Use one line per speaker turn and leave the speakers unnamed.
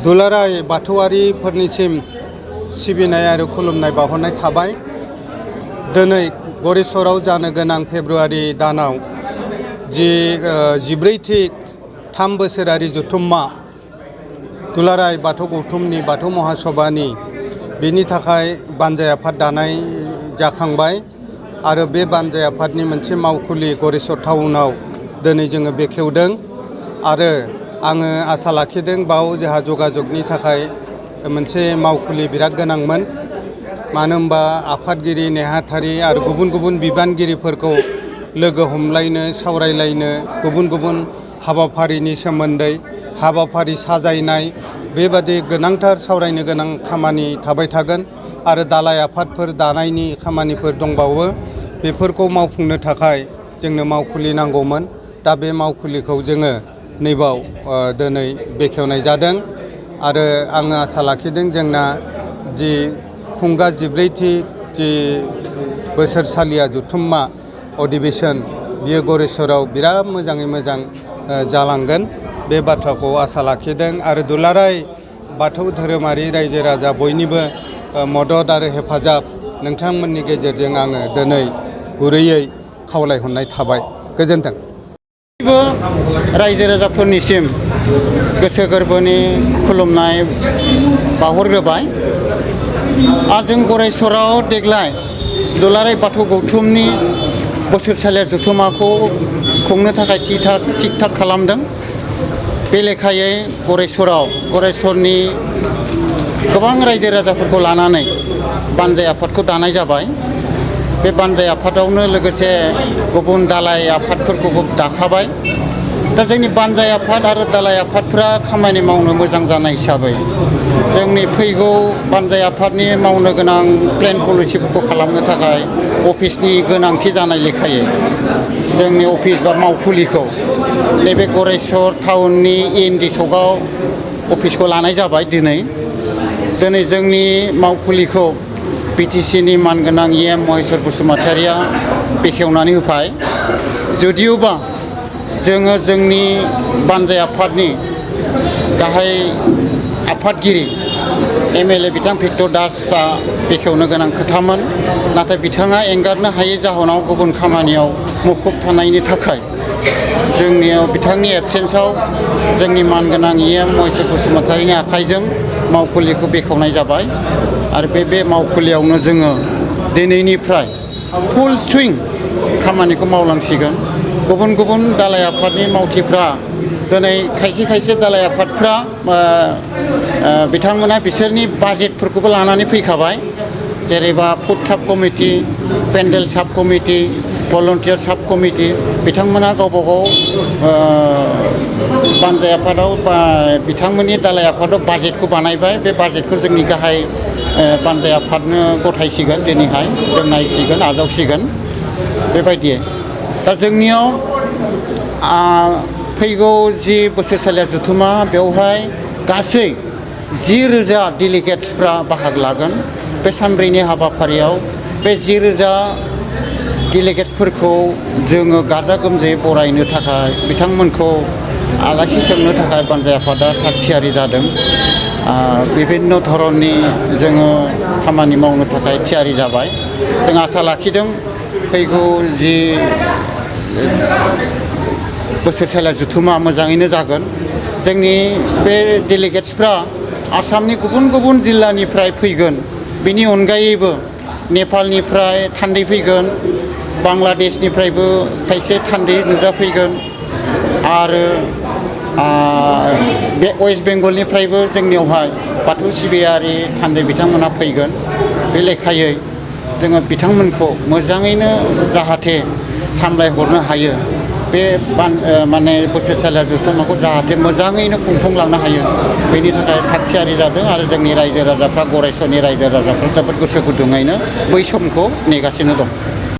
दुलाराय बाथौआरिफोरनिसिम सिबिनाय आरो खुलुमनाय बावहरनाय थाबाय। दिनै गरेस्वराव जानो गोनां फेब्रुवारि दानाव जि 14थि 3 बोसोरारि जथुम्मा दुलाराय बाथौ गौथुमनि बाथौ महासभानि बिनि थाखाय बानजाय आफाद दानाय जाखांबाय आरो बे बानजाय आफादनि मोनसे मावखुलि गरेस्वर टाउनाव दिनै जोङो बेखेवदों आरो आङो आसा लाखिदों बाव जोंहा जगाजगनि थाखाय मोनसे मावखुलि बिराद गोनांमोन। मानो होनबा आफादगिरि नेहाथारि आरो गुबुन गुबुन बिबानगिरिफोरखौ लोगो हमलायनो सावरायलायनो गुबुन गुबुन हाबाफारिनि सोमोन्दै हाबाफारि साजायनाय बेबादि गोनांथार सावरायनो गोनां खामानि थाबाय थागोन आरो दालाय आफादफोर दानायनि खामानिफोर दंबावो। बेफोरखौ मावफुंनो थाखाय जोंनो मावखुलि नांगौमोन। दा बे मावखुलिखौ जोङो नैबाव दिनै बेखेवनाय जादों आरो आङो आसा लाखिदों जोंना जि खुंगा 14थि जि बोसोरसालिया जथुम्मा अधिवेशन बियो गरेस्वराव बिराद मोजाङै मोजां जालांगोन बे बाथ्राखौ आसा लाखिदों आरो दुलाराय बाथौ धोरोमारि रायजो राजा बयनिबो मदद आरो हेफाजाब नोंथांमोननि गेजेरजों आङो दिनै गुरैयै खावलायहरनाय थाबाय। गोजोन्थों।
रायजो राजाफोरनिसिम गोसो गोरबोनि खुलुमनाय बावहरग्रोबाय। आरो जों गरेस्वराव देग्लाय दुलाराय बाथौ गौथुमनि बोसोरसालिया जथुम्माखौ खुंनो थाखाय थिक थाक खालामदों। बे लेखायै गरेस्वरनि गोबां रायजो राजाफोरखौ लानानै बानजाय आफादखौ दानाय जाबाय। बे बानजाय आफादावनो लोगोसे गुबुन दालाय आफादफोरखौबो दाखाबाय। दा जोंनि बानजाय आफाद आरो दालाय आफादफ्रा खामानि मावनो मोजां जानाय हिसाबै जोंनि फैगौ बानजाय आफादनि मावनो गोनां प्लेन पलिसिफोरखौ खालामनो थाखाय अफिसनि गोनांथि जानाय लेखायै जोंनि अफिस बा मावखुलिखौ नैबे गरेस्वर टाउननि END सकआव अफिसखौ लानाय जाबाय। दिनै जोंनि मावखुलिखौ BTCनि मानगोनां EM महेश्वर बसुमतारिया बेखेवनानै होबाय। जुदियोबा जोङो जोंनि बानजाय आफादनि गाहाय आफादगिरि MLA बिथां भिक्टर दासआ बेखेवनो गोनां खोथामोन। नाथाय बिथाङा एंगारनो हायै जाहोनाव गुबुन खामानियाव मुखुब थानायनि थाखाय जोंनियाव बिथांनि एबसेन्सआव जोंनि मानगोनां EM महेश्वर बसुमतारिनि आखाइजों मावखुलिखौ बेखेवनाय जाबाय आरो बे मावखुलियावनो जोङो दिनैनिफ्राय फुल सुइं खामानिखौ मावलांसिगोन। गुबुन गुबुन दालाय आफादनि मावथिफ्रा दिनै खायसे दालाय आफादफ्रा बिथांमोना बिसोरनि बाजेटफोरखौबो लानानै फैखाबाय। जेरैबा फुड साब कमिटि, पेन्डेल साब कमिटि, भलन्टियार साब कमिटि बिथांमोना गावबा गाव बानजाय आफादाव बा बिथांमोननि दालाय आफादाव बाजेटखौ बानायबाय। बे बाजेटखौ जोंनि गाहाय बानजाय आफादनो गथायसिगोन। दिनैहाय जों नायसिगोन आजावसिगोन बेबायदि। दा जोंनियाव फैगौ जि बोसोरसालिया जथुम्मा बेवहाय गासै 10,000 डेलिगेट्सफ्रा बाहागो लागोन। बे सानब्रैनि हाबाफारियाव बे 10,000 डेलिगेट्सफोरखौ जोङो गाजा गोमजायै बरायनो थाखाय बिथांमोनखौ आलासि सोंनो थाखाय बानजाय आफादा थाग थियारि जादों। बिभिन्न धरननि जोङो खामानि मावनो थाखाय थियारि जाबाय। जों आसा लाखिदों फैगौ जि बोसोरसालिया जथुम्मा मोजाङैनो जागोन। जोंनि बे डेलिगेट्सफ्रा आसामनि गुबुन गुबुन जिल्लानिफ्राय फैगोन। बेनि अनगायैबो नेपालनिफ्राय थान्दै फैगोन, बांलादेशनिफ्रायबो खायसे थान्दै नुजाफैगोन आरो बे वेस्ट बेंगलनिफ्रायबो जोंनियावहाय बाथौ सिबियारि थान्दै बिथांमोनहा फैगोन। बे लेखायै जोङो बिथांमोनखौ मोजाङैनो जाहाथे सामलायहरनो हायो। बे माने बोसोरसालिया जथुम्माखौ जाहाथे मोजाङैनो खुंफुंलांनो हायो बेनि थाखाय थाग थियारि जादों आरो जोंनि रायजो राजाफ्रा गरेस्वरनि रायजो राजाफ्रा जोबोद गोसो गुदुङैनो बै समखौ नेगासिनो दं।